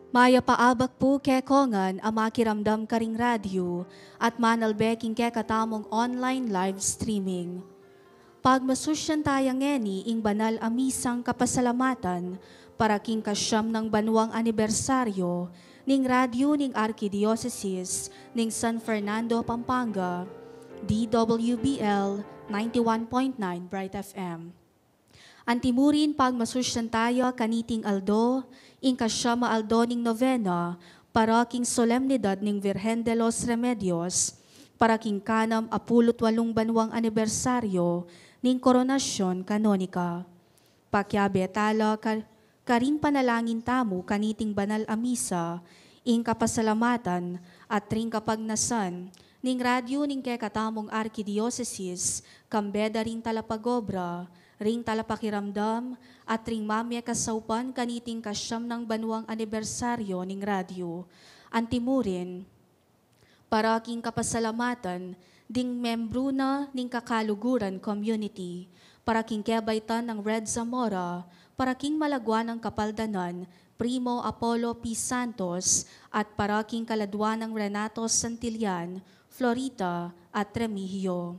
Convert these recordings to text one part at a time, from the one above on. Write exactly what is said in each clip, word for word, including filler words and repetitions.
Mayap a abak pu kekongan a makiramdam karing radyu at manalbe king kekatamung online live streaming. Pagmasusyan taya ngeni ing banal a misang kapasalamatan para king kasyam nang banuang anibersaryo ning radyu ning Arkidiosesis ning San Fernando, Pampanga, D W B L ninety-one point nine Bright F M. Antimurin pagmasusyan taya kaniting aldo, ing kasyam a aldo ning novena, para king solemnidad ning Virgen de los Remedios, para king kanam a pulu't walung banuang anibersaryo ning koronasyon kanonika. Pakiabe tala ka-, karing panalangin tamu kaniting banal a misa, ing kapasalamatan at ring kapagnasan ning radyu ning kekatamung arkidiosesis, kambe da ring talapagobra, ring talapakiramdam, at ring mamie kasaupan kaniting kasyam nang banuang anibersaryo ning radyu. Antimurin, para king kapasalamatan ding membru na ning Kakaluguran Community, para king kebaitan nang Red Zamora, para king malagwa nang kapaldanan Primo Apollo P. Santos, at para king kaladwa nang Renato Santillan, Florita, at Remigio.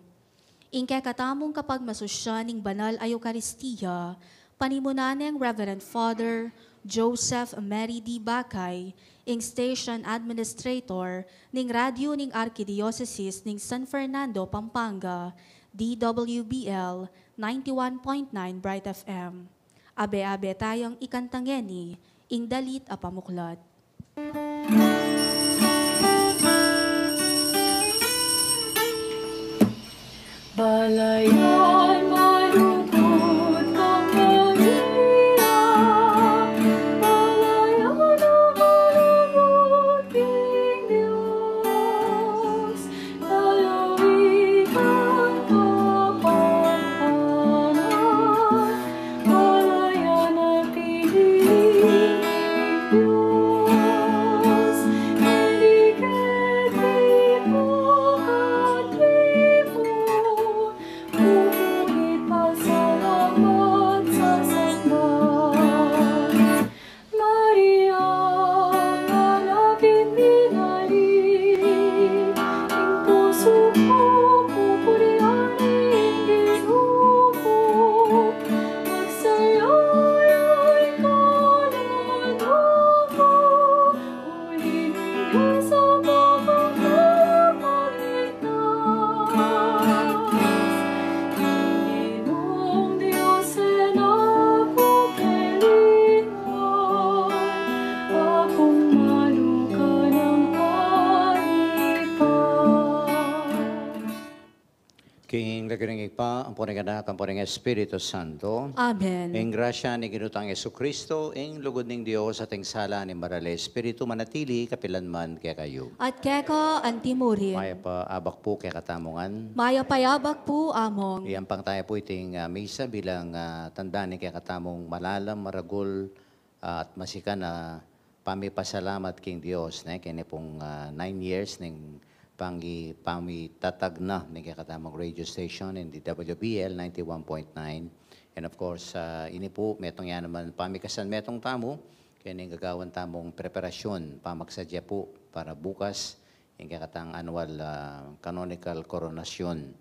Ing kekatamung kapagmasusyan ning banal a Eukaristia, panimunan neng Reverend Father Joseph Mary D. Bacay, ing Station Administrator ning radyu ning Arkidiosesis ning San Fernando, Pampanga, D W B L ninety-one point nine Bright F M. Abe-abe tayang ikanta ngeni ing dalit a pamuklat. Balayan malugud kang Maria, balayan malugud king Dios, lalawigan ka pang anak, balayan a pinili ning Dios, hindi keti pagkatipun, bubunit pasalamat sa sangkan. Maria, anak ning binali, ing pusu ku pupurian ing Ginu ku, magsaya-yaya ing kaluluwa ku, uli ning Dios a makapagligtas. Ginung Dios, Anak ku, kelinan, pakung manu ka nang panipa. King lagyu ning Ibpa, ampo ning Anak, ampo ning Espiritu Santo. Amen. Ing grasya ning Ginu tang Jesucristo, ing lugud ning Dios, at ing sala ning Banal a Espiritu, manatili kapilan man kekayu. At keka antimurin. Mayap a abak pu kekatamu ngan. Mayap a abak pu, Among. Iyampang taya pu iting, ah, misa bilang, ah, tanda ning kekatamung malalam, maragul, ah, at masikan a pamipasalamat king Dios, ne, keni pung, ah, nine years ning pangi-, pamitatag na ning kekatamung radio station ing D W B L ninety-one point nine. And of course, ah, ini pu, metung ya naman pamikasan metung tamu, keni ing gagawan tamung preparasyun, pamagsadya pu para bukas, ing kekatang annual, ah, canonical coronation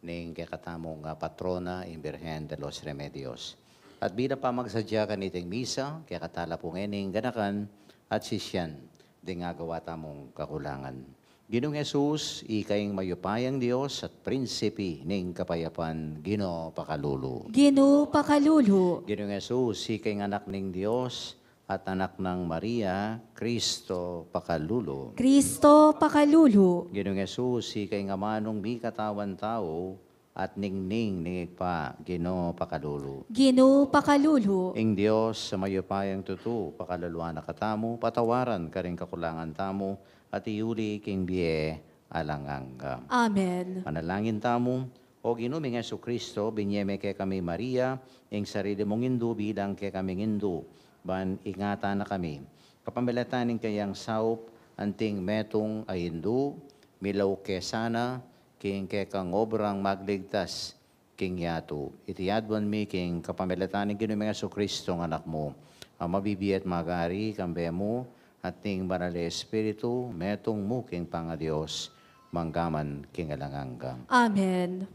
ning kekatamung, ah, patrona, ing Birhen de los Remedios. At bilang pamagsadya kaniting misa, kekatala pu ngening ganakan at sisyan, ding agawa tamung kakulangan. Ginung Jesus, ika ing mayupayang Dios at Prinsipe ning kapayapan, Ginu, pakalulu. Ginu, pakalulu. Ginung Jesus, ika ing Anak ning Dios at Anak nang Maria, Kristo, pakalulu. Kristo, pakalulu. Ginung Jesus, ika ing amanung mikatawan tau at ningning ning Ibpa, Ginu, pakalulu. Ginu, pakalulu. Ing Dios a mayupayang tutu, pakaluluan na katamu, patawaran karing kakulangan tamu, at iyuli king bie alang angga. Amen. Manalangin tamu. O Ginu ming Jesucristo, binye me kekami Maria, ing sarili mung Indu bilang kekaming Indu, ban ingatan na kami. Kapamilatan ning kayang saup, anting metung a Indu, milauk ke sana, king kekang obrang magligtas king yatu. Iti aduan mi king kapamilatan ning Ginu ming Jesucristo, ing Anak mu, a mabibie at magari kambe mu, at ning Banal a Espiritu, metung mu king pangaDios, mangga man king alang angga. Amen.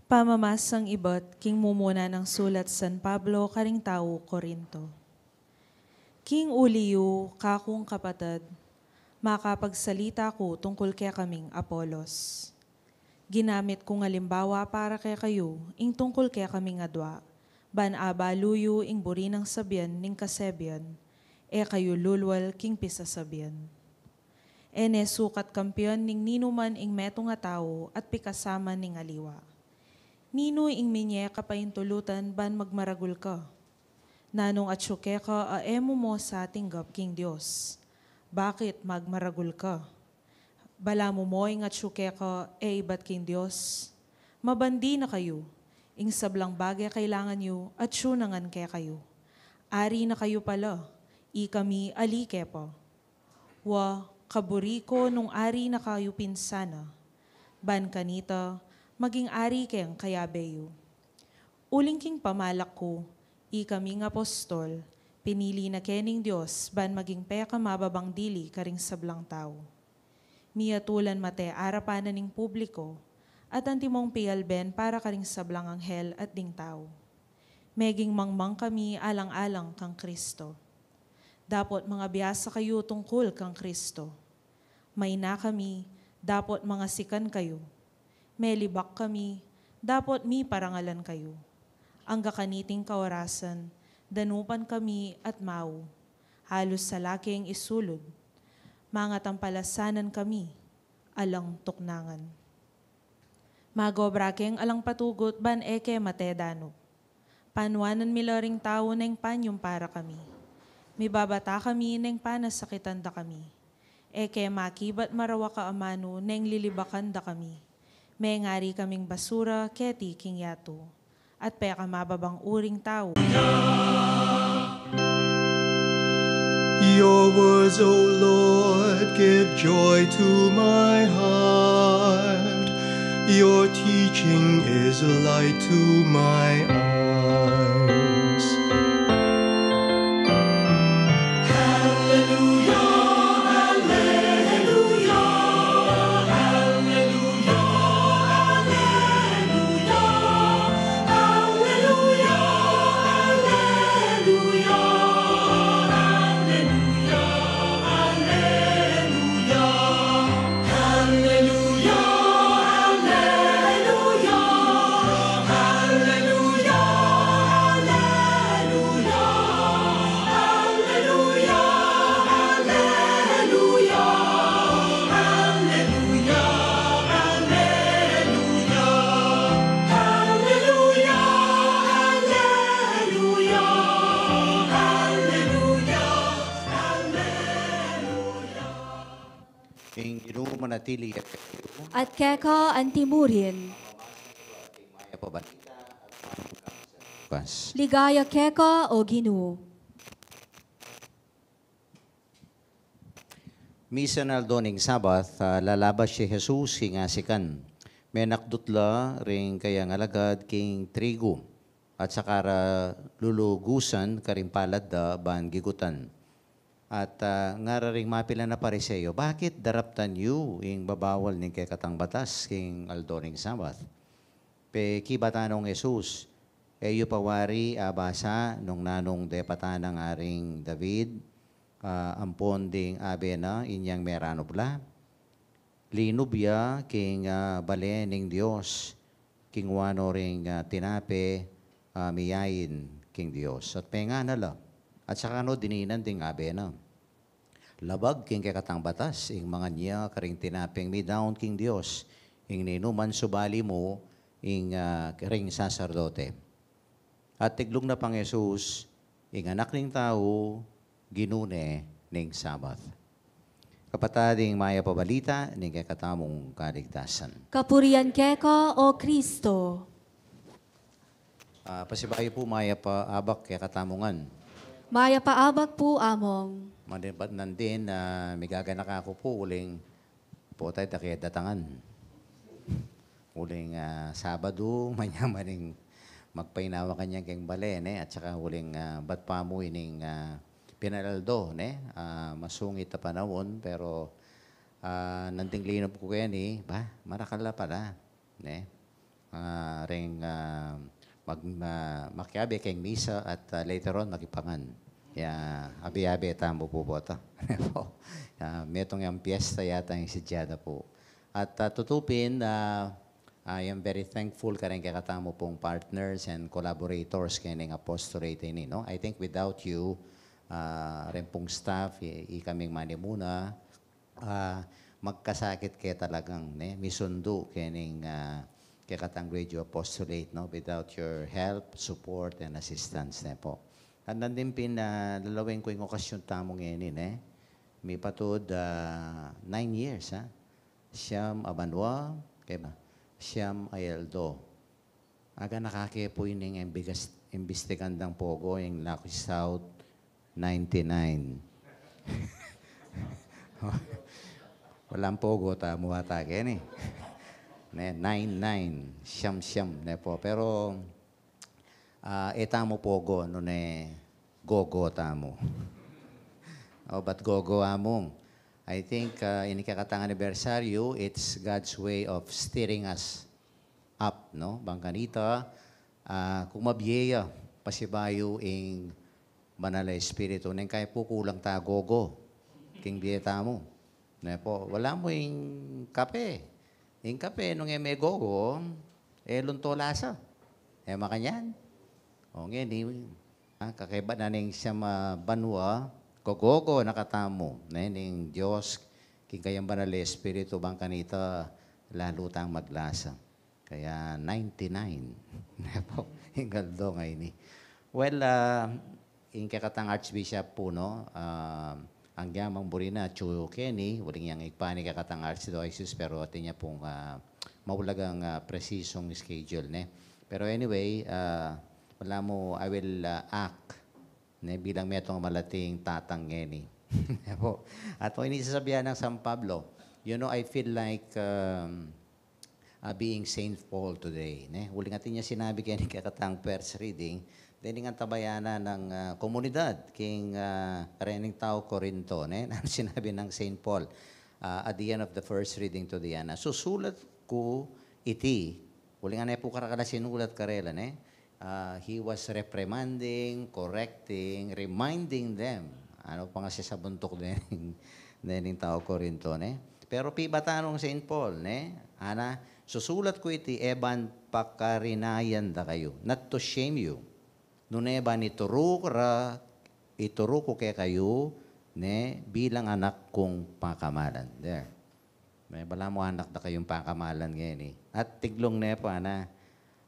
Pamamasang ibat king mumuna nang sulat San Pablo karing tau Corinto. King uli yu, kakung kapatad, makapagsalita ku tungkul kekaming Apolos. Ginamit kung alimbawa para kekayu ing tungkul kekaming adua, ban abalu yu ing buri nang sabian ning kasebian, e kayu lulwal king pisasabian. E ne sukat kampian ning ninuman ing metung a tau at pikasaman ning aliwa. Ninu ing minye ka paintulutan ban magmaragul ka? Nanung atyu keka a e mu mo sa tinggap king Dios? Bakit magmaragul ka? Balamu mo ing atyu keka e ibat king Dios? Mabandi na kayu, ing sablang bage kailangan yu atyu na ngan kekayu. Ari na kayu pala, ikami ali ke pa. Wa, kaburi ku nung ari na kayu pin sana, ban kanita maging ari keng kayabe yu. Uling king pamalak ku, ikaming apostol, pinili na ke ning Dios ban maging pekamababang dili karing sablang tau. Miyatulan mate arapan na ning publiko, at antimong pialben para karing sablang anghel at ding tau. Meging mangmang kami alang-alang kang Kristo. Dapot mangabiasa kayu tungkul kang Kristo. Maina kami, dapot mangasikan kayu. Melibak kami, dapot miparangalan kayu. Angga kaniting kaorasan, danupan kami at mau, halus sa lakeng isulud. Mangatampalasanan kami, alang tuknangan. Magobra keng alang patugut ban e ke mate danup. Panuanan mi la ring tau neng panyum para kami. Mibabata kami neng panasakitan da kami. E ke makibat marawak a amanu neng lilibakan da kami. Mengari kaming basura keti king yatu, at pekamababang uring tau. Your words, O Lord, give joy to my heart. Your teaching is light to my eyes. Hallelujah, hallelujah, hallelujah, hallelujah. Ing Ginu manatili ya kekayu. At keka antimurin. Mayap a balita. Kas. Ligaya keka, O Ginu. Misan aldo ning Sabat, ah, lalabas ya i Jesus king asikan. Menakdut la ring kayang alagad king trigu, at saka ra lulugusan karing palad da ban gigutan. At, ah, ngara ring mapilan a Pariseo, "Bakit daraptan yu ing babawal ning kekatang batas king aldo ning Sabat?" Pekibat na nong Jesus, "E yu pa wari abasa nung nanung depatan nang Aring David, ah, ampon ding abe na inyang meranup la? Linub ya king, ah, bale ning Dios, kingwa no ring, ah, tinape, ah, miyain king Dios, at mengana la, at saka no dininan ding abe na. Labag king kekatang batas ing mangan ya karing tinapeng midaun king Dios, ing ninuman subali mu ing, ah, karing saserdote." At tiglung na pang Jesus, "Ing Anak ning Tau, Ginu ne ning Sabat." Kapatad, ing mayap a balita ning kekatamung kaligtasan. Kapurian keka, O Kristo. Ah, pasibayu pu, mayap a abak kekatamu ngan. Mayap a abak pu, Among. Manibat nandin, ah, migaganaka ku pu uling Potay, da ke datangan. Uling, ah, Sabadu, manyaman ing magpainawa kanyan keng bale, ne? At saka uling, ah, bat pa mu ining, ah, pinalaldo, ne? Ah, masungit a panaun, pero, ah, nanding linub ku keni, ba, marakal la pala, ne? Ah, reng, ah, mag-, ma-, makiabe keng misa at, ah, later on, makipangan. Ya, abe-abe tamu pu bota. Ah, metung yang piyesta yata ing sadya da pu. At, ah, tutu pin, ah, I am very thankful kareng kekatamu pung partners and collaborators kening apostolate ini, no? I think without you, ah, reng pung staff, i-, ikaming manimuna, ah, magkasakit ke talagang, ne, misundu kening, ah, kekatang radio apostolate, no? Without your help, support, and assistance, ne po. At nandin pin, ah, lalawin ku ing okasyon tamu ngeni, ne? Mipatud, ah, nine years, ha? Siyam a banua, kaya ba? Siyam a aldo. Aga na kake pu ining imbigas-, imbestigan dang pogo, ing Lucky South ninety-nine. Walang pogo tamu ata keni. Ne, nine nine, siyam siyam, ne po. Pero, ah, e tamu pogo, nune gogo tamu. O, ba't gogo amung? I think, ah, ini kekatang anibersaryu, it's God's way of stirring us up, no? Bang kanita, ah, kung mabie ya, pasibayu ing Banal a Espiritu, neng kaya pu kulang ta gogo king bie tamu. Ne po, wala mu ing kape. Ing kape, nung e me gogo, e lunto lasa. E makanyan. O ngeni, ah, kakaiba na ning siyam a banua, gogogo na katamu, ne, ning Dios, king kayang Banal a Espiritu, bang kanita, lalu tang maglasa. Kaya ninety-nine. Ne po, ing aldo ngeni. Well, ah, ing kekatang Archbishop pu, no, ah, agyang buri na atyu keni, uling yang ibpa ning kekatang Archdiocese, pero atin ya pung, ah, maulagang, ah, presisung schedule, ne. Pero anyway, ah, wala mu, I will, ah, act, ne, bilang metung a malating tatang ngeni. Ne po. At o ini sasabian nang San Pablo, you know, I feel like, um, ah, being Saint Paul today, ne? Uling atin ya sinabi keni kekatang first reading, dening antabayanan nang, ah, komunidad king, ah, karening tau Corinto, ne? Nanu sinabi nang Saint Paul, ah, at the end of the first reading to the end, ah, "Susulat ku iti," uling ane pu karakal a sinulat karela, ne? Ah, he was reprimanding, correcting, reminding them. Ano pa nga sisabuntuk dening, dening tau Corinto, ne? Pero pibatan nung Saint Paul, ne? Ana, "Susulat ku iti e ban pakarinayan da kayu, not to shame you. Nune ban ituru ra, ituru ku kekayu, ne, bilang anak kung pakamalan." There. May balamu anak da kayung pakamalan ngeni. At tiglung ne pu, ana,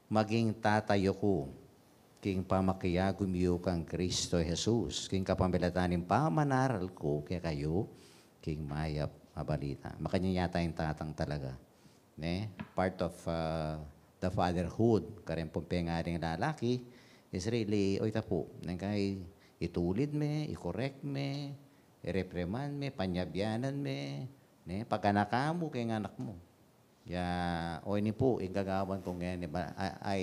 "Maging tata yu ku king pamakiagum yu kang Kristo Jesus, king kapamilatan ning pamanaral ku kekayu king Mayap a Balita." Makanyan yata ing tatang talaga. Ne? Part of, uh, the fatherhood, kareng pung pengaring lalaki, is really, o ita pu, neng kaya itulid me, i-correct me, i-reprimand me, panyabyanan me, ne? Paganakan mu keng anak mu. Ya, o ini pu, ing gagawan ku ngeni, ba, I, I,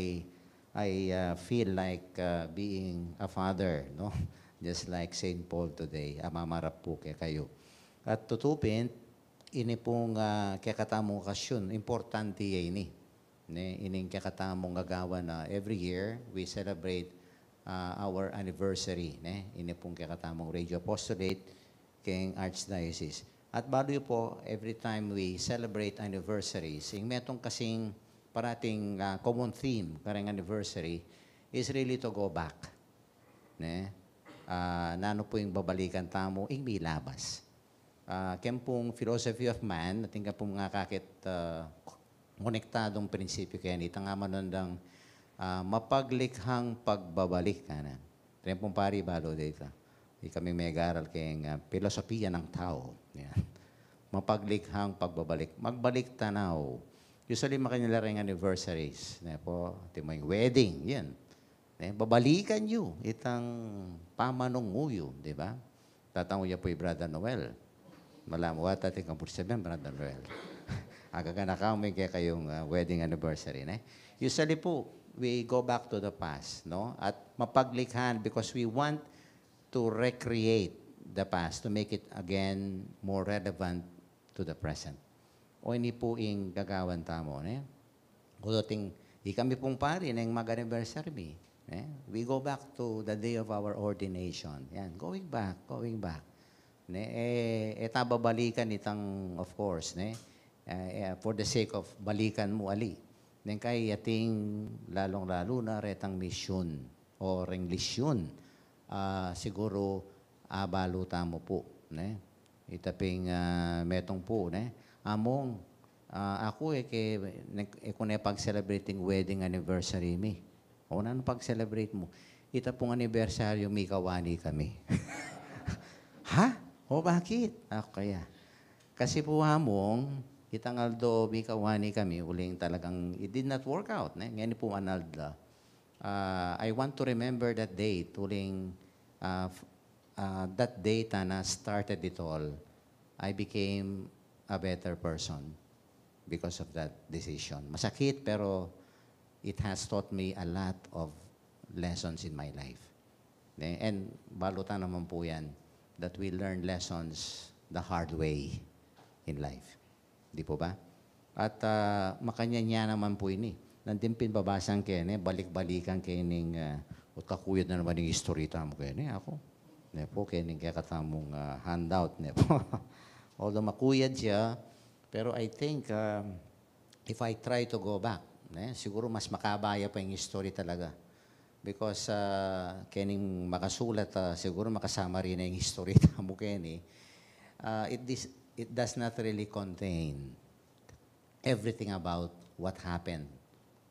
I, uh, feel like, uh, being a father, no? Just like Saint Paul today, a mamarap pu kekayu. At tutu pin, ini pung, ah, kekatamung okasyun, importante ya ini. Ne, ining kekatamung gagawan na every year, we celebrate, ah, our anniversary, ne? Ini pung kekatamung Radio Apostolate, keng Archdiocese. At balu yu pu, every time we celebrate anniversaries, ing metung kasing parating, ah, common theme kareng anniversary is really to go back. Ne? Ah, nanu pu ing babalikan tamu, ing milabas. Ah, keng pung philosophy of man, atin ka pung ngakakit, ah, konektadung prinsipyu keni, itang amanun dang, ah, mapaglikhang pagbabalik, ana. Reng pung pari balu deta. Ikaming megaral keng, ah, pilosopiya ng tao. Yan. Mapaglikhang pagbabalik. Magbalik tanaw. Usually, makanyan la reng anniversaries. Ne po, atin mu ing wedding, yan. Ne, babalikan yu itang pamanung mu yu, di ba? Tatangu ya pu i Brother Noel. Malam, what ating kampursiaben, Brother Noel. Agaganaka mu ing kekayung, ah, wedding anniversary, ne? Usually po, we go back to the past, no? At mapaglikhan because we want to recreate the past, to make it again more relevant to the present. O ini po ing gagawan tamu, ne? Kuduting, ikami pung pari, neng mag-anniversary mi, ne? We go back to the day of our ordination. Yan, going back, going back. Ne? E, e ta babalikan itang, of course, ne? E, e, for the sake of balikan mu ali. Neng kay ating lalung-lalu na retang misyun o renglisyun. Ah, siguru abalu tamu pu, ne? Ita ping, ah, metung pu, ne? Among, ah, aku e ke, ne, e ku ne pag-celebrating wedding anniversary mi. O, nanu pag-celebrate mu? Ita pung anibersaryu mi kawani kami. Ha? O, bakit? Ako kaya. Kasi pu among, itang aldo mi kawani kami, uling talagang it did not work out, ne? Ngeni pu an aldo. Ah, I want to remember that date, uling, ah, f-, ah, that date na started it all. I became a better person because of that decision. Masakit, pero it has taught me a lot of lessons in my life. Ne? And balu ta naman pu yan, that we learn lessons the hard way in life. Di po ba? At, ah, makanyan ya naman pu ini. Nandin pin babasang keni, balik-balikan keni, ah, o kakuyad na naman ing istorya tamu keni, ako. Ne po, keni kekatamung, ah, handout, ne po. Although makuyad ya, pero I think, um, if I try to go back, ne, siguro mas makaba ya pa ing istorya talaga. Because, ah, kening makasulat, ah, siguro makasama rin na ing istorya tamu keni. Ah, it dis-, it does not really contain everything about what happened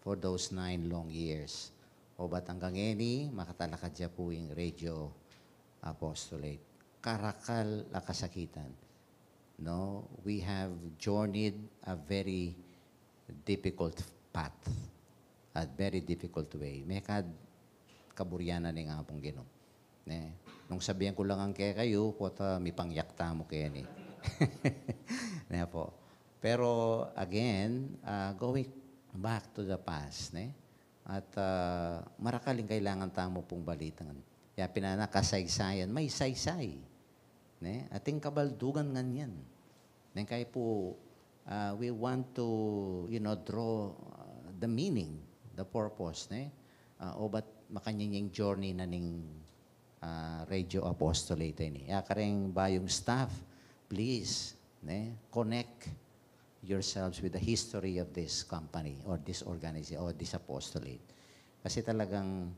for those nine long years. O bat anggang ngeni, makatalakad ya pu ing Radio Apostolate. Karakal a kasakitan. No, we have journeyed a very difficult path, a very difficult way. Mekad kaburian na ning Apung Ginu. Ne? Nung sabian ku la ngan kekayu, pota mipangyak tamu keni. Ne po. Pero again, ah, going back to the past, ne? At, ah, marakal ing kailangan tamu pung balikan. Ya pin na kasaysayan, may saysay. Ne? Ating kabaldugan ngan yan. Neng kaya pu, ah, we want to, you know, draw, ah, the meaning, the purpose, ne? Ah, o bat makanyan yang journey na ning, ah, Radio Apostolate ini. Ya kareng bayung staff, please, ne? Connect yourselves with the history of this company or this organization or this apostolate. Kasi talagang,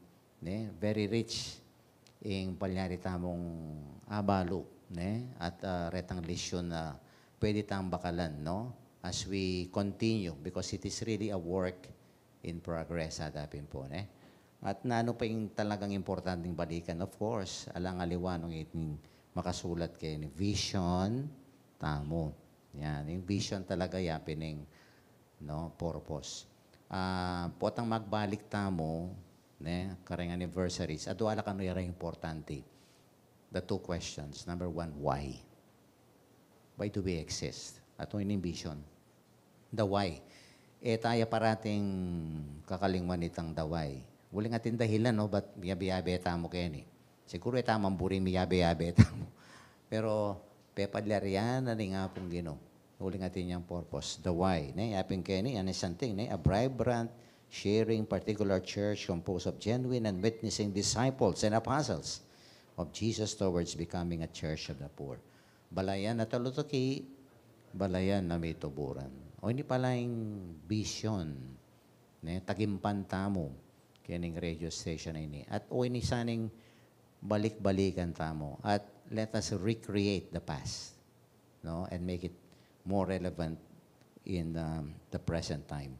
ne, very rich ing palyari tamung abalu, ne, at, ah, retang lisyon na pwede tang bakalan, no, as we continue, because it is really a work in progress, adapin po, ne. At nanu pa ing talagang importanteng balikan? Of course, alang aliwa nung iting makasulat keni, vision tamu. Yan, ing vision talaga ya pin ing, no, purpose. Ah, potang magbalik tamu, ne, kareng anniversaries, adua la kanu ya reng importante. The two questions. Number one, why? Why do we exist? At o ini ing vision. The why. E ta ya parating kakalingwan itang the why. Uling atin dahilan, no, bat miyabe-yabe tamu keni. Siguru e ta man buring miyabe-yabe tamu. Pero pepalyarian na ning Apung Ginu. Uling atin yang purpose, the why, ne? Ya pin keni, an isang thing, ne? A vibrant, sharing, particular church composed of genuine and witnessing disciples and apostles of Jesus towards becoming a church of the poor. Balayan a talutuki, balayan a mituburan. O ini pala ing vision, ne, tagimpan tamu kening radio station a ini. At o ini sana ing balik-balikan tamu. At let us recreate the past, no, and make it more relevant in, um, the present time.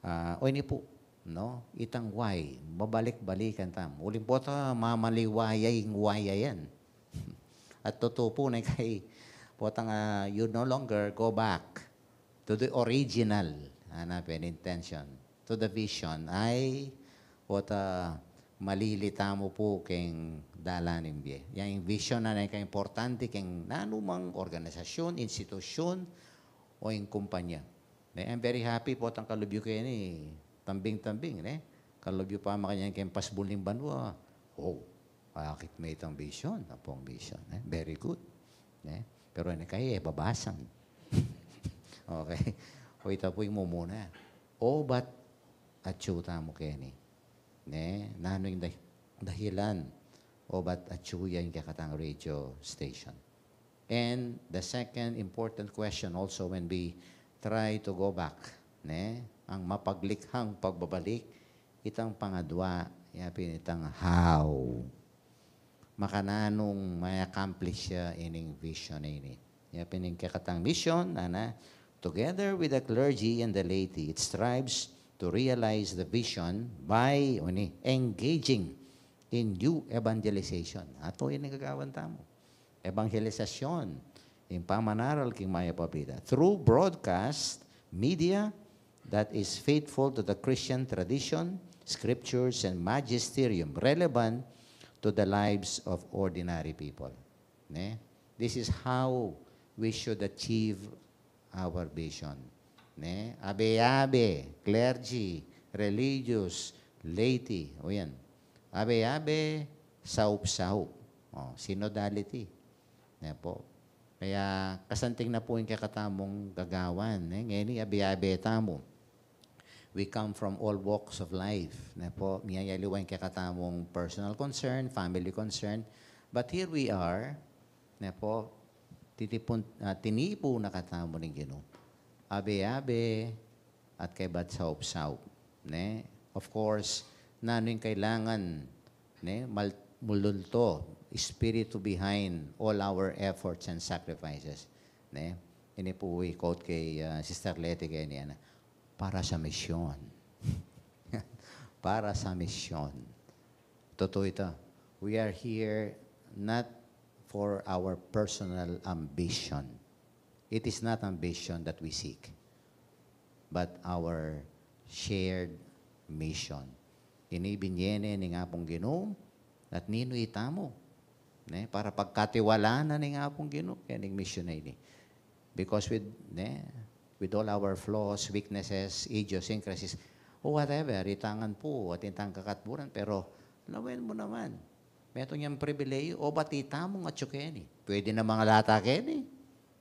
Ah, o ini pu, no, itang why, babalik-balikan tamu. Uling pota mamaliwa ya ing why a yan. At tutu pu ne kay potang, ah, you no longer go back to the original, ana pin, intention, to the vision, ay pota malili tamu pu keng dalan ning bie. Yang vision na ika importante keng nanumang organisasyun, institusyun, o ing kumpanya. Ne, I'm very happy potang kalub yu keni, tambing-tambing, ne? Kalub yu pa makanyan keng pasbul ning banua. Oh, akit me itang vision, ampong vision, ne? Very good. Ne? Pero ini kayi, e, babasan. Okay. O ita pu ing mumuna. O, ba't atyu tamu keni? Ne? Nanu ing dah-, dahilan? O, ba't atyu ya ing kekatang radio station? And the second important question also, when we try to go back, ne, ang mapaglikhang pagbabalik, itang pangadwa, yapin itang how. Makananung ma-accomplish ya ining vision a ini. Yapin ing kekatang mission, ana, together with the clergy and the laity, it strives to realize the vision by, o ini, engaging in new evangelization. Ato ini gagawan tamu. Evangelisasyon, ing pamanaral king Mayap a Balita. Through broadcast media that is faithful to the Christian tradition, scriptures, and magisterium relevant to the lives of ordinary people. Ne? This is how we should achieve our vision. Ne? Abe-abe, clergy, religious, laity. O yan. Abe-abe, saup-saup. O, synodality. Ne po? Kaya kasanting na pu ing kekatamung gagawan. Ne? Ngeni, abe-abe tamu. We come from all walks of life. Ne po? Miyayaliwa ing kekatamung personal concern, family concern. But here we are, ne po, titipun, ah, tinipu na katamu ning Ginu. Abe-abe at kaybat saup-saup, ne? Of course, nanu ing kailangan, ne? Mal-, mulunto, espiritu behind all our efforts and sacrifices, ne? Ini pu i-quote kay, ah, Sister Leti keni, ana, para sa misyon. Para sa misyon. Totoo ita. We are here not for our personal ambition. It is not ambition that we seek, but our shared mission. Ini binie ning Apung Ginu, at ninu itamu, ne, para pagkatiwalan ning Apung Ginu keni ing misyon a ini. Because with, ne, with all our flaws, weaknesses, idiosyncrasies, o whatever, ita ngan pu atin tang kakatburan, pero lawen mu naman. Metung yang pribilehiyu, o ba't itamu ngan atyu keni? Pwede namang ala ta keni.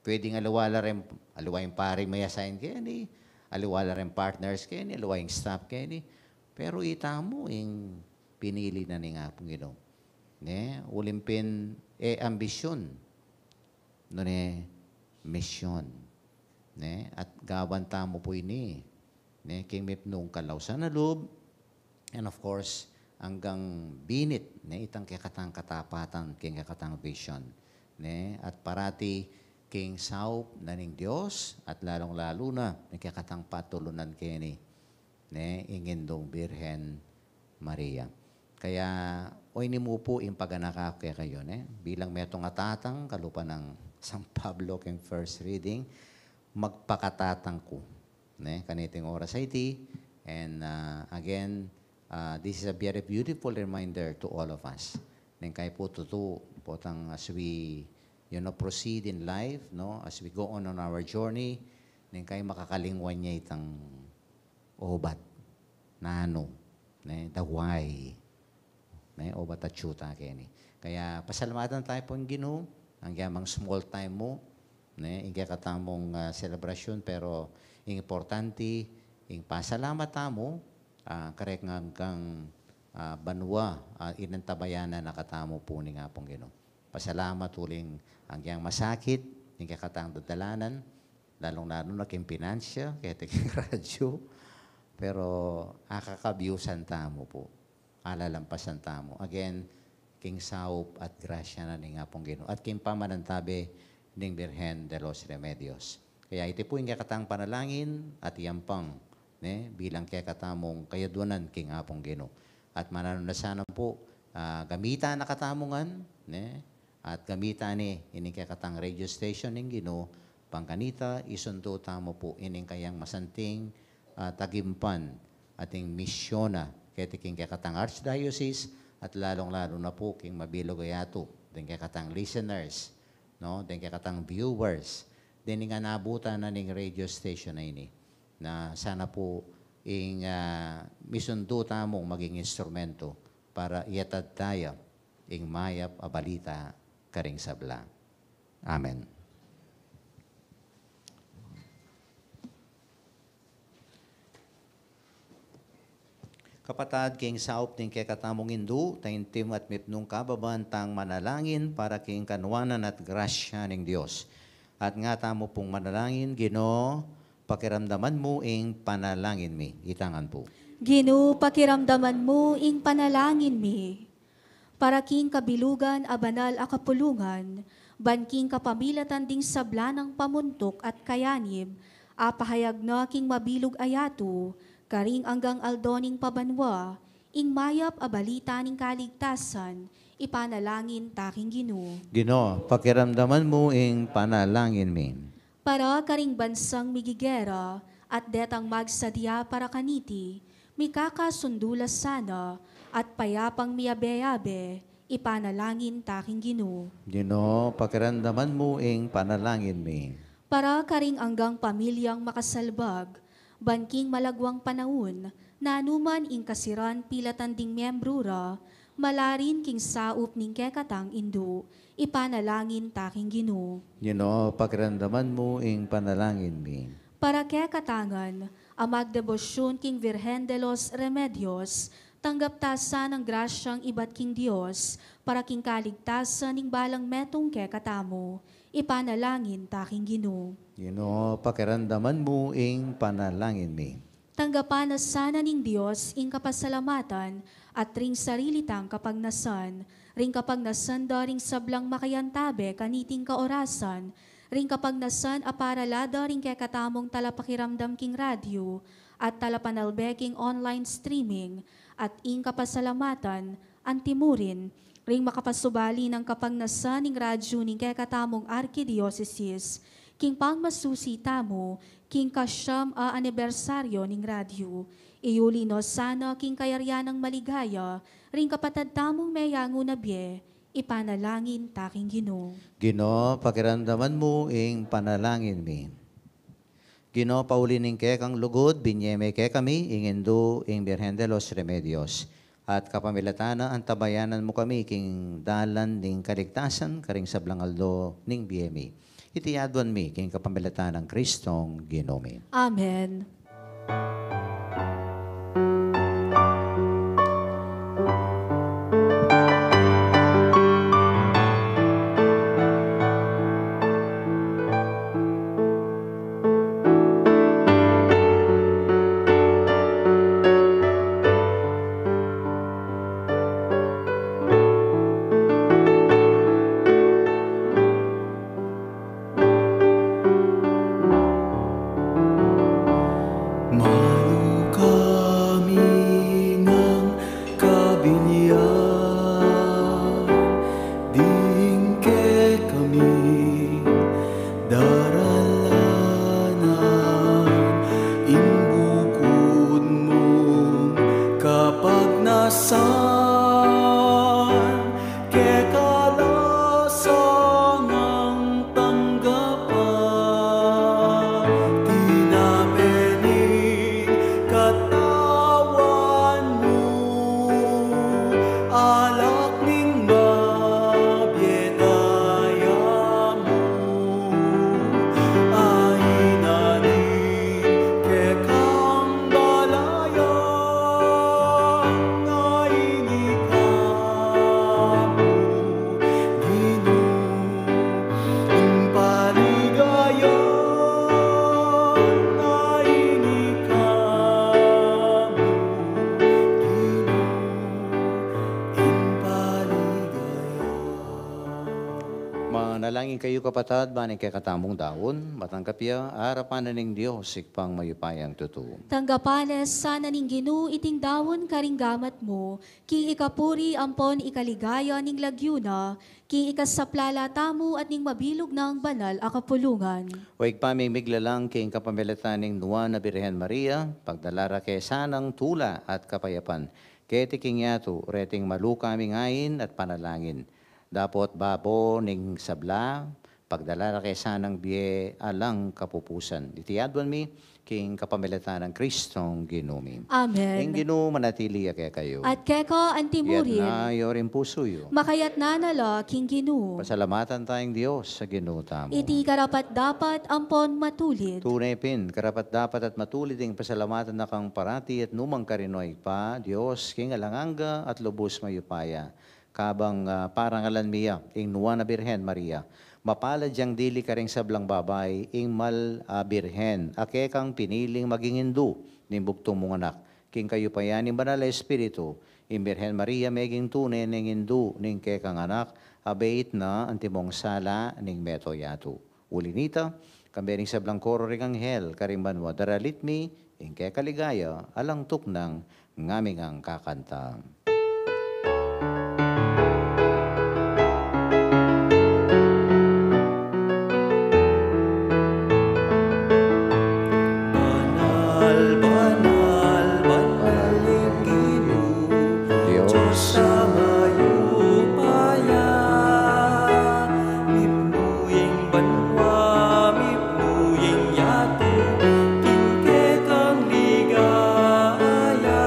Pwedeng aliwa la ring, aliwa ing paring me-assign keni, aliwa la ring partners keni, aliwa ing staff keni. Pero itamu ing pinili na ning Apung Ginu. Ne, uling pin e ambisyun, nune misyon. Ne, at gawan tamu pu ini, ne, king mipnung kalausan a lub, and of course, anggang binit, ne, itang kekatang katapatan, king kekatang vision, ne, at parati king saup na ning Dios, at lalung-lalu na ning kekatang patulunan keni, ne, ing Indung Birhen Maria. Kaya, o ini mu pu ing paganaka ku kekayu, ne, bilang metung a tatang, kalupa nang San Pablo king first reading, magpakatatang ku, ne, kaniting oras a iti. And, ah, again, ah, this is a very beautiful reminder to all of us. Neng kayi pu tutu, potang as we, you know, proceed in life, no, as we go on on our journey, neng kayi makakalingwan ya itang obat, nanu, ne, the why. Ne, obat atyu ta keni. Kaya pasalamatan ta pu ing Ginu, anggang small time mu, ne, ing kekatamung, ah, selebrasyun, pero ing importante, ing pasalamat tamu, ah, kareng anggang, ah, banua, ah, inantabayanan na katamu pu ning Apung Ginu. Pasalamat uling anggang masakit, ing kekatang dadalanan, lalung-lalu na king pinansya, keti king radyu, pero akakabiusan tamu pu, alalampasan tamu. Again, king saup at grasya na ning Apung Ginu, at king pamanantabe ning Birhen de los Remedios. Kaya iti pu ing kekatang panalangin at yampang, ne, bilang kekatamung kayadwanan king Apung Ginu. At mananu na sana pu, ah, gamitan na katamu ngan, ne, at gamitan ne ining kekatang radio station ning Ginu, bang kanita isundu tamu pu ining kayang masanting, ah, tagimpan at ing misyun na keti king kekatang archdiocese, at lalung-lalu na pu king mabilug a yatu, deng kekatang listeners, no, deng kekatang viewers, deng ing anabutan na ning radio station a ini, na sana pu ing, ah, misundu tamung maging instrumento para iyatad taya ing mayap a balita karing sabla. Amen. Kapatad, king saup ning kekatamung indu, taintim at mipnung kababan tang manalangin para king kanuanan at grasya ning Dios. At nga tamu pung manalangin, Ginu, pakiramdaman mu ing panalangin mi. Itangan pu. Ginu, pakiramdaman mu ing panalangin mi. Para king kabilugan a banal a kapulungan, ban king kapamilatan ding sabla nang pamuntuk at kayanib, a pahayag na king mabilug a yatu, karing anggang aldo ning pabanua, ing mayap a balita ning kaligtasan, ipanalangin ta king Ginu. Ginu, pakiramdaman mu ing panalangin mi. Para karing bansang migigera at detang magsadia para kaniti, mikakasundu la sana at payapang miyabe-yabe, ipanalangin ta king Ginu. Ginu, pakiramdaman mu ing panalangin mi. Para karing anggang pamilyang makasalbag, ban king malagwang panaun, nanu man ing kasiran pilatan ding miyembru ra, malarin king saup ning kekatang indu, ipanalangin ta king Ginu. Ginu, pakiramdaman mu ing panalangin mi. Para kekatangan a magdebosyun king Virgen de los Remedios, tanggap ta sanang grasyang ibat king Dios, para king kaligtasan ning balang metung kekatamu, ipanalangin ta king Ginu. Ginu, pakiramdaman mu ing panalangin mi. Tanggapan na sana ning Dios ing kapasalamatan at ring sarili tang kapagnasan, ring kapagnasan da ring sablang makayantabe kaniting kaorasan, ring kapagnasan a parala da ring kekatamung talapakiramdam king radyu at talapanalbe king online streaming, at ing kapasalamatan antimurin ring makapasubali nang kapagnasan ning radyu ning kekatamung arkidiosesis, king pangmasusi tamu king kasyam a anibersaryo ning radyu. Iyuli no sana king kayarian nang maligaya ring kapatad tamung meyangu na bie, ipanalangin ta king Ginu. Ginu, pakiramdaman mu ing panalangin mi. Ginu, pauli ning kekang lugud, binie me kekami ing Indu, ing Birhen de los Remedios, at kapamilatan na antabayanan mu kami king dalan ning kaligtasan karing sablang aldo ning bie mi. Iti aduan mi king kapamilatan nang Kristong Ginu mi. Amen. Manalangin kayu, kapatad, ban ing kekatamung daun matanggap ya arapan na ning Dios, Ibpang mayupayang tutu. Tanggapan na sana ning Ginu iting daun karing gamat mu, king ikapuri ampon ikaligaya ning lagyu na, king ikasaplala tamu at ning mabilug nang banal a kapulungan. O Ibpa ming miglalang, king kapamilatan ning Nuan a Birhen Maria, pagdala ra ke sanang tula at kapayapan keti king yatu, reting maluka ming ain at panalangin. Dapot babo ning sabla, pagdala ra ke sanang bie alang kapupusan. Iti aduan mi king kapamilatan nang Kristong Ginu mi. Amen. Ing Ginu manatili ya kekayu. At keka antimurin. Iyatas yu ring pusu yu. Makayatna na la king Ginu. Pasalamatan taya ing Dios a Ginu tamu. Iti karapat-dapat ampon matulid. Tune pin, karapat-dapat at matulid ing pasalamatan da kang parati at nu man karin, O Ibpa, Dios king alang angga at lubus mayupaya. Kabang, ah, parangalan mi ya ing Nuan a Birhen Maria, mapalad yang dili karing sablang babai ing mal a birhen a kekang piniling maging indu ning bugtung mung Anak. King kayupayan ning Banal a Espiritu, ing Birhen Maria meging tune neng indu ning kekang Anak a beit na antimong sala ning meto yatu. Uli nita, kambe ning sablang koro ring anghel karing banua, daralit mi ing keka ligaya alang tuknang ngaming kakanta. Banal, banal, banal ing Ginu, Dios a mayupaya. Mipnu ya ing banua, mipnu ya ing yatu, king kekang ligaya.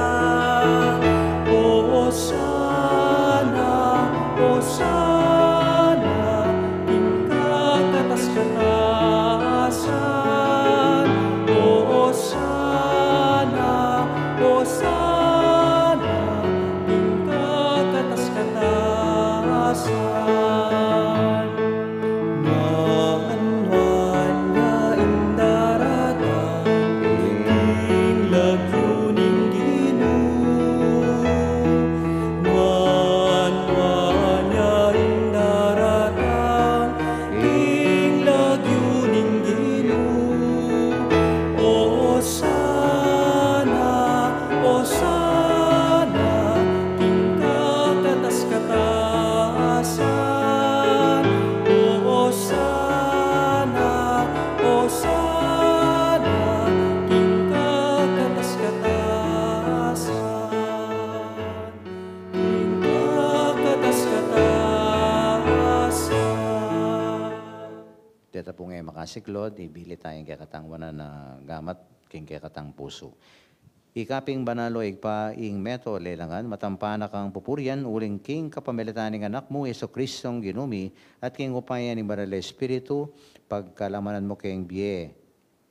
Osana, osana, king kakatas-katasan. Osana, osana, king kakatas-katasan. Nuan, nuan ya ing daratang king lagyu ning Ginu. Nuan, nuan ya ing daratang king lagyu ning Ginu. Osana, osana, king kakatas-katasan. Osana, osana, king kakatas-katasan. King kakatas-katasan. Deta pu nge makasiklaud, ibili taya ing kekatang wanan a gamat king kekatang pusu. Ika pin banal, o Ibpa, ing meto lelangan, matampa na kang pupurian, uling king kapamilatan ning Anak mu, Jesucristong Ginu mi, at king upaya ning Banal a Espiritu, pagkalamanan mu keng bie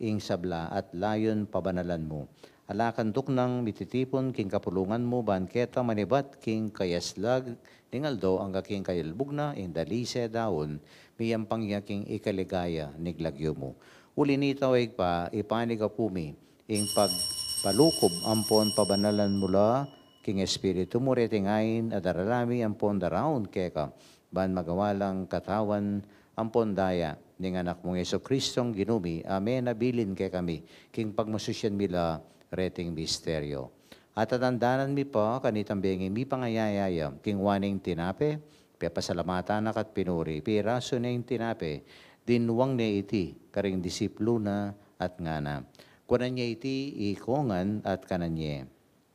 ing sabla at layun pabanalan mu. Ala kang tuknang mititipun king kapulungan mu ban keta manibat king kayaslag ning aldo angga king kayalbug na ing dalise daun miyampang ya king ikaligaya ning lagyu mu. Uli nita, o Ibpa, ipanyawad mi ing pagpalukub ampon pabanalan mu la king Espiritu mu reting ain a darala mi ampon daraun keka, ban magawa lang katawan ampon daya ning Anak mung Jesucristong Ginu mi, a menabilin kekami king pagmasusian mi la reting misteryo. At atandanan mi pa kanitang bengi mipangayaya ya, king waning tinape, pepasalamatan na ka at pinuri, pirasu ne ing tinape, dinwang ne iti karing disipulu na at ngana: Kuanan ye iti ikongan at kanan ye.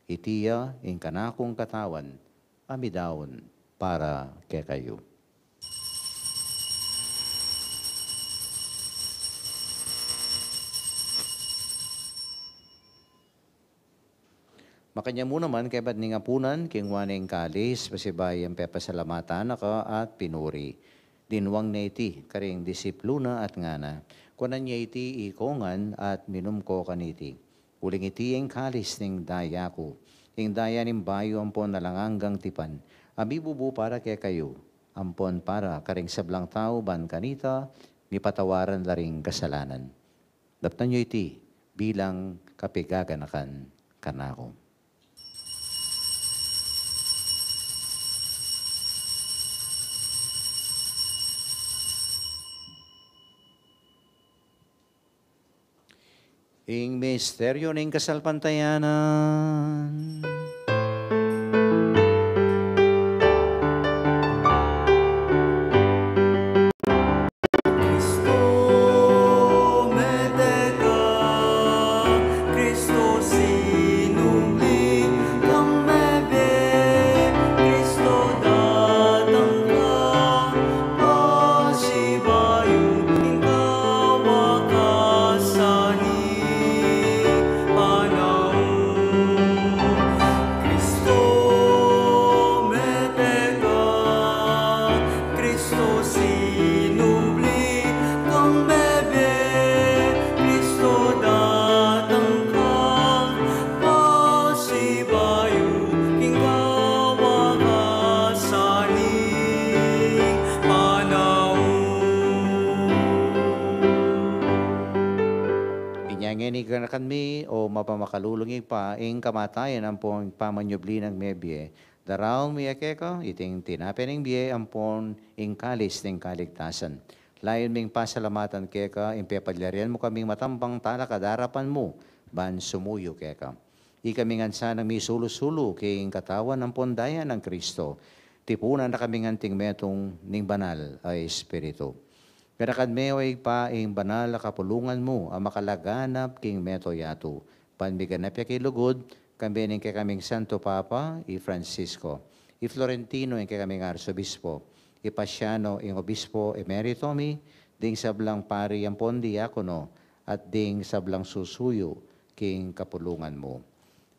Iti ya ing kanakung katawan a midaun para kekayu. Makanyan mu naman, kaybat ning apunan, kinua ne ing kalis, pasibayu yang pepasalamatan na ka at pinuri. Dinwang ne iti karing disipulu na at ngana: Kuanan ye iti ikongan at minum ko kaniti. Uling iti ing kalis ning daya ku, ing daya ning bayu ampon alang anggang tipan, a mibubu para kekayu ampon para karing sablang tau, ban kanita mipatawaran la ring kasalanan. Daptan yu iti bilang kapaganakan kanaku. Ing misteryu ning kasalpantayanan. Kristo, mete ka, Kristo, sinubli kang mebie, Kristo, datang ka, pasibayu king kawakasan ning panaun. Kristo, mete ka, Kristo, sinubli kang mebie, Kristo, datang ka, pasibayu king kawakasan ning panaun. Inya ngeni ganakan mi, o mapamakalulung Ibpa, ing kamatayan ampon pamanyubli nang mebie, daraun mi keka iting tinape ning bie ampon ing kalis ning kaligtasan. Layun ming pasalamatan keka ing pepalyarian mu kaming matambang talakad king arapan mu ban sumuyu keka. Ikami ngan sanang misulu-sulu king katawan ampon daya nang Kristo, tipunan na kami ngan king metung ning Banal a Espiritu. Ganakan me, o Ibpa, ing banal a kapulungan mu a makalaganap king mabilug a yatu, ban miganap ya king lugud, kambe ning kekaming Santo Papa, i Francisco, i Florentino, ing kekaming Arsobispo, i Paciano, ing Obispo Emerito mi, ding sablang pari ampon diakono, at ding sablang susuyu king kapulungan mu.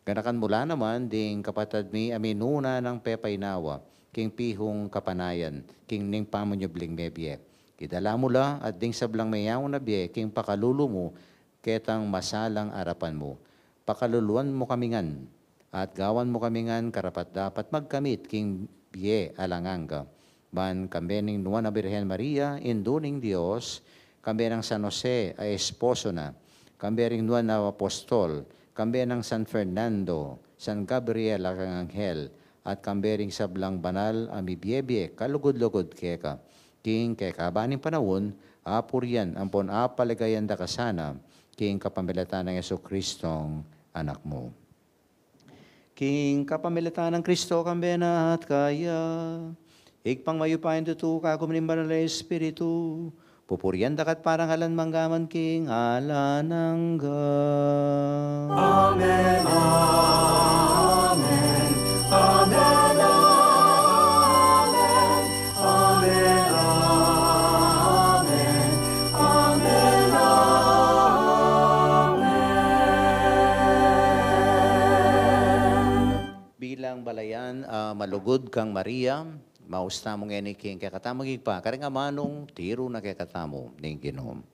Ganakan mu la naman ding kapatad mi a minuna nang pepainawa king pihung kapanayan king ning pamanyubling mebie. Idala mu la at ding sablang meyaun a bie king pakalulu mu ketang masalang arapan mu. Pakaluluan mu kami ngan at gawan mu kami ngan karapat-dapat magkamit king bie alang angga. Ban kambe ning Nuan a Birhen Maria, Indu ning Dios, kambe nang San Jose a esposo na, kambe ring Nuan a Apostol, kambe nang San Fernando, San Gabriel a kang anghel, at kambe ring sablang banal a mibie-bie kalugud-lugud keka, king kekaban ning panaun, apurian ampon apaligayan da ka sana, king kapamilatan nang Jesucristong Anak mu. King kapamilatan nang Kristo, kambe na at kaya, Ibpang mayupaya, tutu kagum ning Banal a Espiritu, pupurian da ka at parangalan mangga man king alang angga. Amen, amen, amen, amen. Amen, amen, amen, amen. Bilang balayan a malugud kang Maria, maus tamu ngeni king kekatamung Ibpa, karing amanung tiru na kekatamu ning Ginu.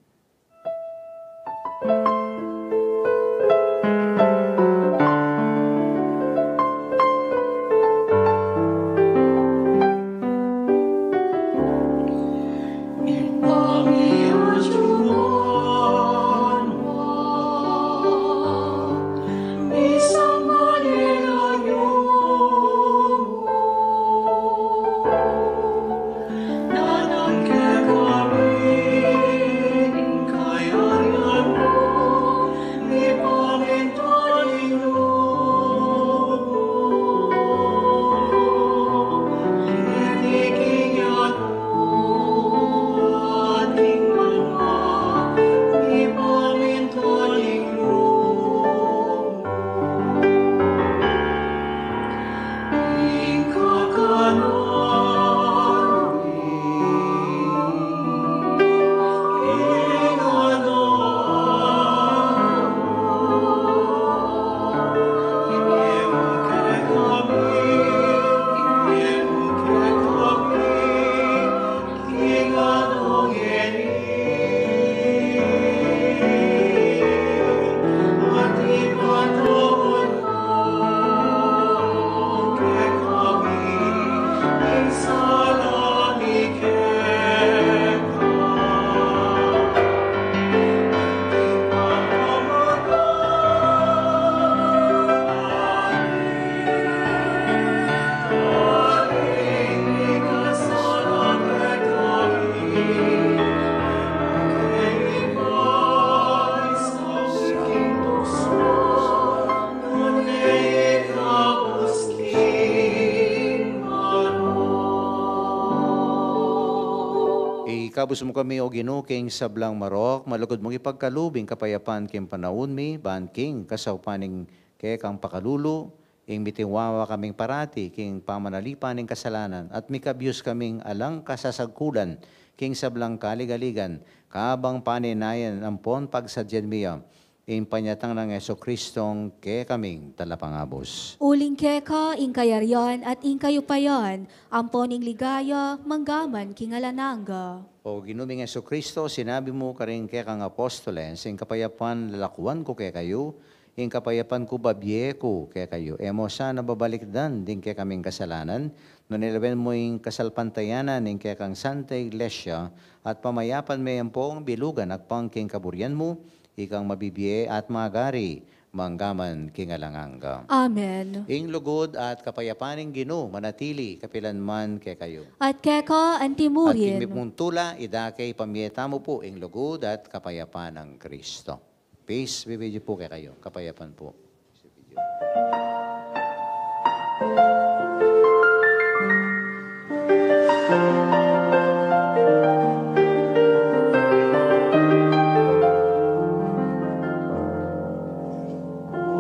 Ikabus mu kami, O Ginu, king sablang marok, malugud mung ipagkalub ing kapayapan king panaun mi, ban king kasaupan ning kekang pakalulu, ing mitiwasa kaming parati king pamanalipan ning kasalanan, at mikabus kaming alang kasasagkulan king sablang kaligaligan, kabang panenayan ampon pagsadyan mi ya ing panyatang nang Jesucristong kekaming Talapangabus. Uling keka ing kayarian at ing kayupayan, ampon ing ligaya, mangga man king alang angga. O Ginu ming Jesucristo, sinabi mu karing kekang apostoles, ing kapayapan lalakuan ku kekayu, ing kapayapan ku babie ku kekayu. E mu sana babalikdan ding kekaming kasalanan, nune lawen mu ing kasalpantayanan ning kekang Santa Iglesia, at pamayapan me ampong bilugan agpang king kaburian mu, ikang mabibie at magari, mangga man king alang angga. Amen. Ing lugud at kapayapan ning Ginu manatili kapilan man kekayu. At keka antimurin. At king mipung tula, idake ipamie tamu pu ing lugud at kapayapan nang Kristo. Peace be with you pu kekayu. Kapayapan pu.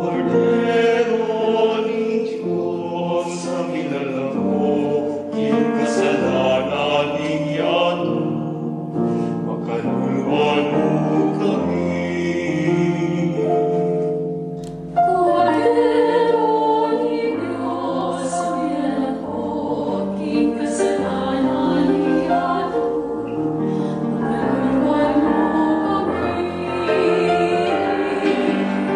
Kordero ning Dios, a minalako king kasalanan ning yatu, pakaluluan mu kami. Kordero ning Dios, a minalako king kasalanan ning yatu, pakaluluan mu kami.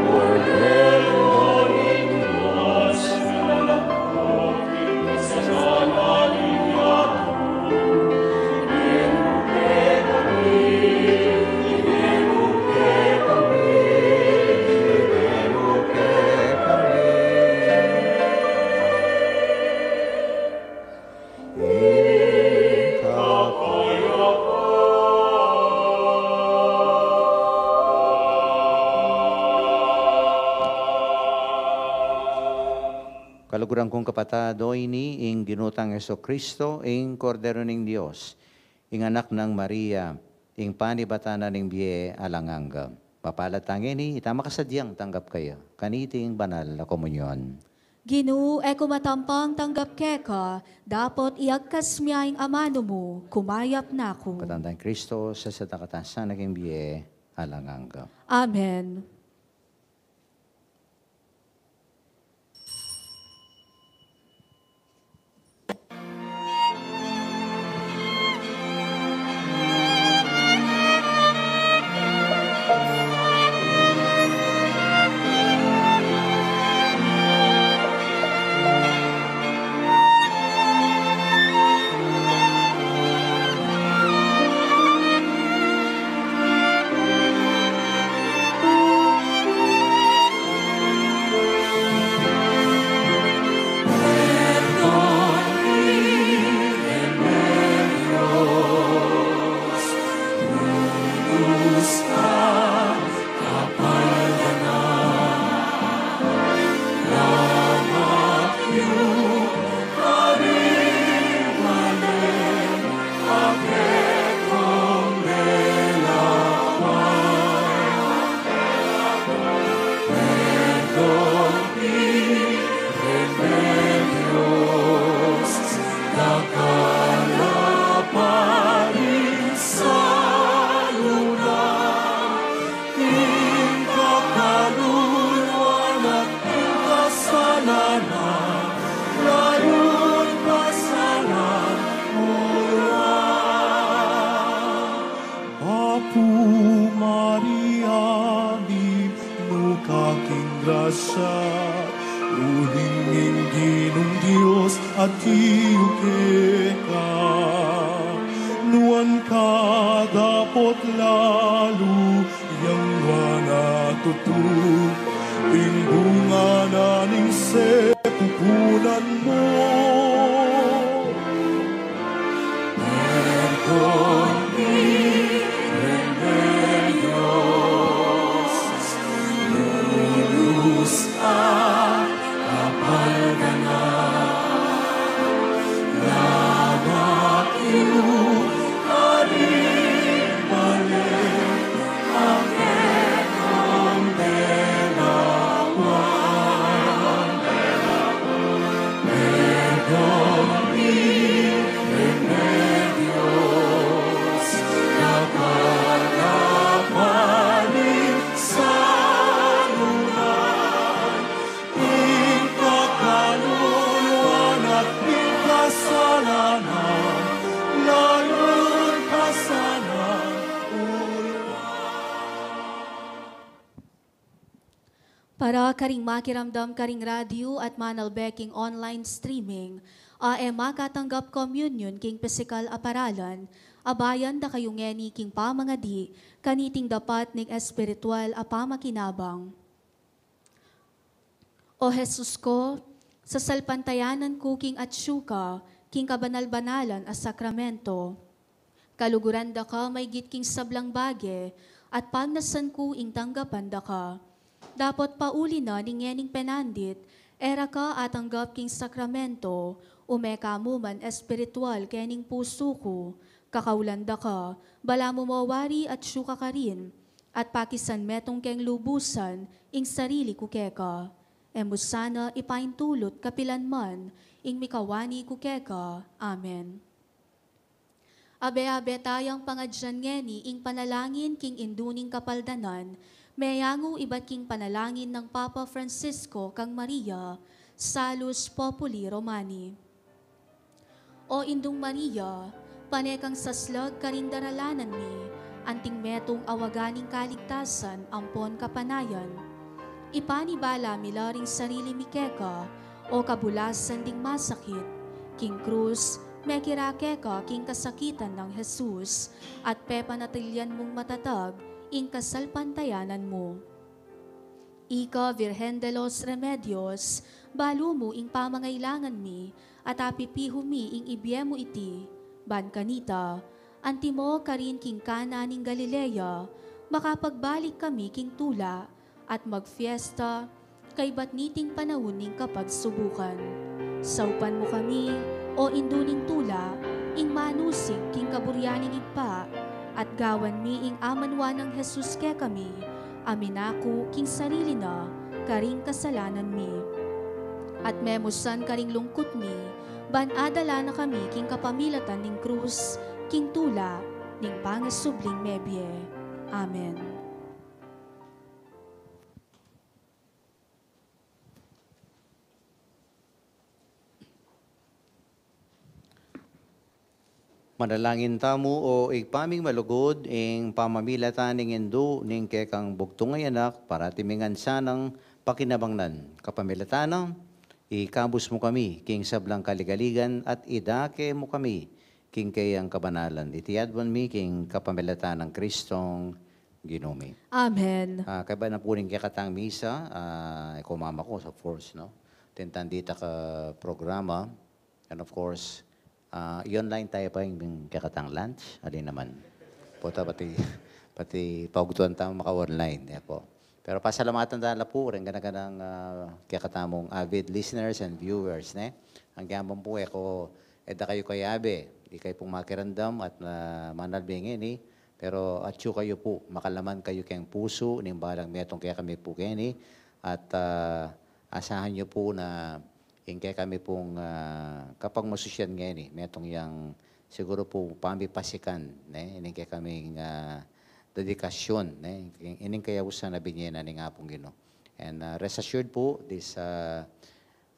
Kordero ning Dios, a minalako king kasalanan ning yatu, Kaluguran kung kapatad, o ini ing Ginu tang Jesucristo, ing Kordero ning Dios, ing Anak nang Maria, ing panibatan na ning bie alang angga. Mapalad tang ini, ita makasadyang tanggap kaya kaniting banal a komunyon. Ginu, e ku matampang tanggap keka, dapot iyagkas mu ing amanu mu, kumayap na ku. Katantan Kristo, sasadyang katasan na king bie alang angga. Amen. Ing kakaluluan at ing kasalanan, layun pasalamatan mu. Apu Maria, mipnu ka king grasya, uling ing Ginung Dios atiu keka. Nuan ka dapot lalu yang nuan a tutu, ing bunga na ning sepupunan mu. Perdon mi, Rey Dios, lulus a kapaldanan, lamat yu, Maria. Kasalanan, lalung pasalamatan. Para karing makiramdam karing radyo at manalbe king online streaming, a e makatanggap communion king pisikal a paralan, abayan da kayu ngeni king pamangadi kaniting dapat ning espiritual a pamakinabang. O Jesus ko, sasalpantayanan ku king atsu ka king kabanal-banalan a sakramento. Kaluguran da ka maygit king sablang bage, at pagnasan ku ing tanggapan da ka. Dapot pauli na ning ngening penandit, e ra ka atanggap king sakramento, ume ka mu man espiritual kening pusu ku, kakaulan da ka, balamu mo wari atsu ka karin, at pakisan metung keng lubusan ing sarili ku keka. E mu sana ipaintulut kapilan man ing mikawani ku keka. Amen. Abe-abe tayang pangadyan ngeni ing panalangin king Indu ning Kapaldanan, meyangu ibat king panalangin nang Papa Francisco kang Maria, Salus Populi Romani. O Indung Maria, pane kang saslag karing daralanan mi, anting metung a waga ning kaligtasan ampon kapanayan. Ipanibala mi la ring sarili mi keka, o kabulasan ding masakit, king krus, mekirake ka king kasakitan nang Jesus, at pepanatilian mung matatag ing kasalpantayanan mu. Ika, Virgen de los Remedios, balu mu ing pamangailangan mi, at apipihu mi ing ibie mu iti, ban kanita, antimo karin king Cana ning Galilea, makapagbalik kami king tula, at magfiesta, kaybat niting panaun ning kapagsubukan. Saupan mu kami, o Indu ning Tula, ing manusig king kaburian ning Ibpa, at gawan mi ing amanwan nang Jesus kekami, a minaku king sarili na karing kasalanan mi. At memusan karing lungkut mi, ban adala na kami king kapamilatan ning krus, king tula ning pangasubling mebie. Amen. Manalangin tamu, o Ibpa ming malugud, ing pamamilatan ning Indu ning kekang bugtung a Anak, parati mi ngan sanang pakinabangnan. Kapamilatan na, ikabus mu kami king sablang kaligaligan at idake mu kami king keyang kabanalan. Iti aduan mi king kapamilatan nang Kristong Ginu mi. Amen. Ah, kaybat na pu ning kekatang misa, ah, e ku mamaku, of course, no? Atin tang ditak a programa, and of course, ah, i-online taya pa ing kekatang lunch, ali naman. Pota pati, pati paugtuan tamu maka-online, e pu. Pero pasalamatan tala pu ring gana-ganang, ah, kekatamung avid listeners and viewers, ne? Agyang man pu e ku, e da kayu kayabe, ikayu pung makiramdam at, ah, manalbe ngeni, pero atyu kayu pu, makalaman kayu keng pusu ning balang metung kekami pu keni, at, ah, asahan yu pu na ing kekami pung, ah, kapagmasusyan ngeni, metung yang siguru pu pamipasikan, ne, ining kekaming, ah, dedikasyon, ne, ining kayausan a binye na ning Apung Ginu. And, ah, rest assured pu, this, ah,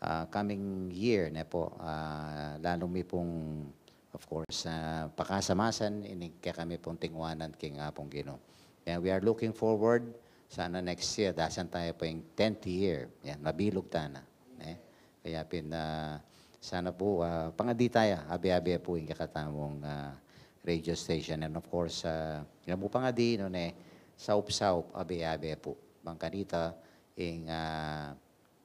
ah, coming year, ne pu, ah, lalu mi pung, of course, ah, pakasamasan ining kekami pung tinguanan king Apung Ginu. And we are looking forward, sana next year, dasan taya pa ing tenth year. Yan, mabilug tana. Ne? Kaya pin, ah, sana pu, ah, pangadi taya, abe-abe pu ing kekatamung, ah, radio station. And of course, ah, ina mu pangadi, nune, saup-saup, abe-abe pu. Bang kanita, ing, ah,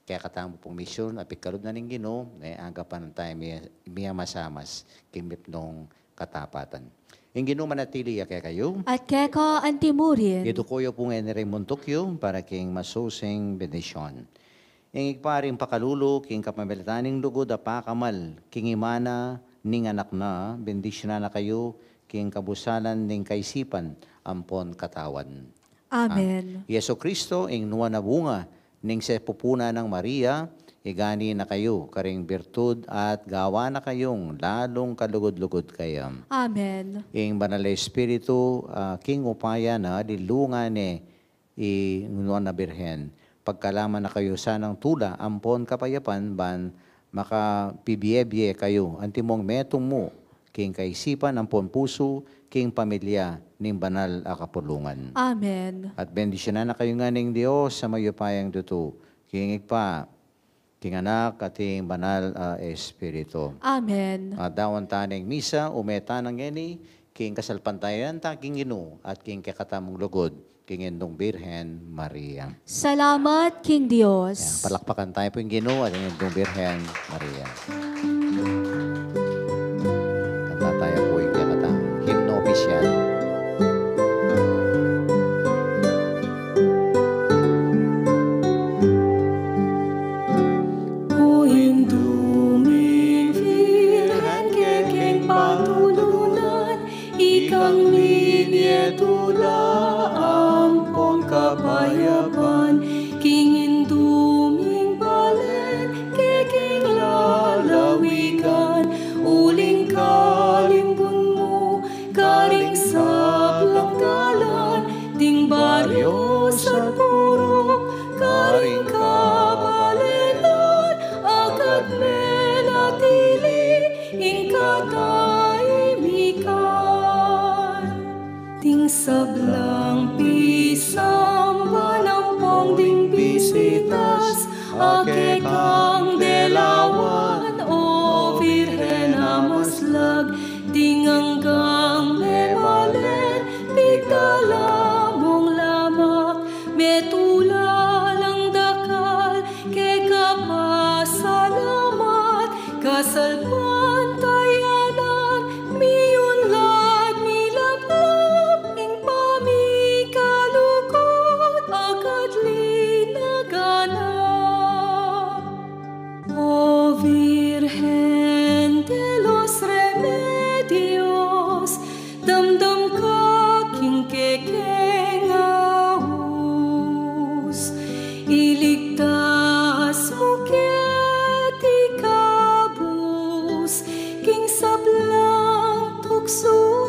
kekatamu pung misyon a pikalub na ning Ginu, ne, angga pa ning taya mi, miyamasamas king mipnung katapatan. Ing Ginu manatili ya kekayu. At keka antimurin. Iduku yu pu ngeni ring muntuk yu para king masusing bendisyon. Ing Ibpa ring pakalulu, king kapamilatan ning lugud a pakamal, king Ima na ning Anak na, bendisyunan na kayu king kabusalan ning kaisipan ampon katawan. Amen. Ah, Jesucristo, ing nuan a bunga ning sepupunan nang Maria, igani na kayu karing birtud at gawa na kayung lalung kalugud-lugud kaya. Amen. Ing Banal a Espiritu, ah, king upaya na, lilungan ne ing nuan a Birhen, pagkalaman na kayu sanang tula ampon kapayapan ban makapibie-bie kayu, antimong metung mu king kaisipan ampon pusu king pamilya ning banal a kapulungan. Amen. At bendisyunan na kayu ngan ning Dios a mayupayang tutu, king Ibpa, king Anak, at king Banal a Espiritu. Amen. At dawan ta neng misa, ume tana ngeni king kasalpantayanan ta king Ginu at king kekatamung lugud, king Indung Birhen Maria. Salamat king Dios. Ayan, palakpakan tayo pu ing Ginu at ing Indung Birhen Maria. Kanta tayo pu ing kekatang himno opisyal. O Indu ming Birhen, kekeng patulunan, ikang mibie tula ampong kapayapan, king Indu ming balen, kekeng lalawigan, uling kalimbun mu karing sablang dalan, ding baryo at purok, karing kabalenan, agad menatili ing katahimikan. Ding sablang pisamban ampong ding bisitas, a kekang delawan, O Birhen a maslag, ding anggang memalen, pigdala mung lamak, metula lang dakal keka pasalamat, kasalpantayanan, miunlad milaplap ing pamikalugud, agad linaganap. O Virgen de los Remedios, damdam ka king kekeng aus, iligtas mu keti kabus king sablang tuksu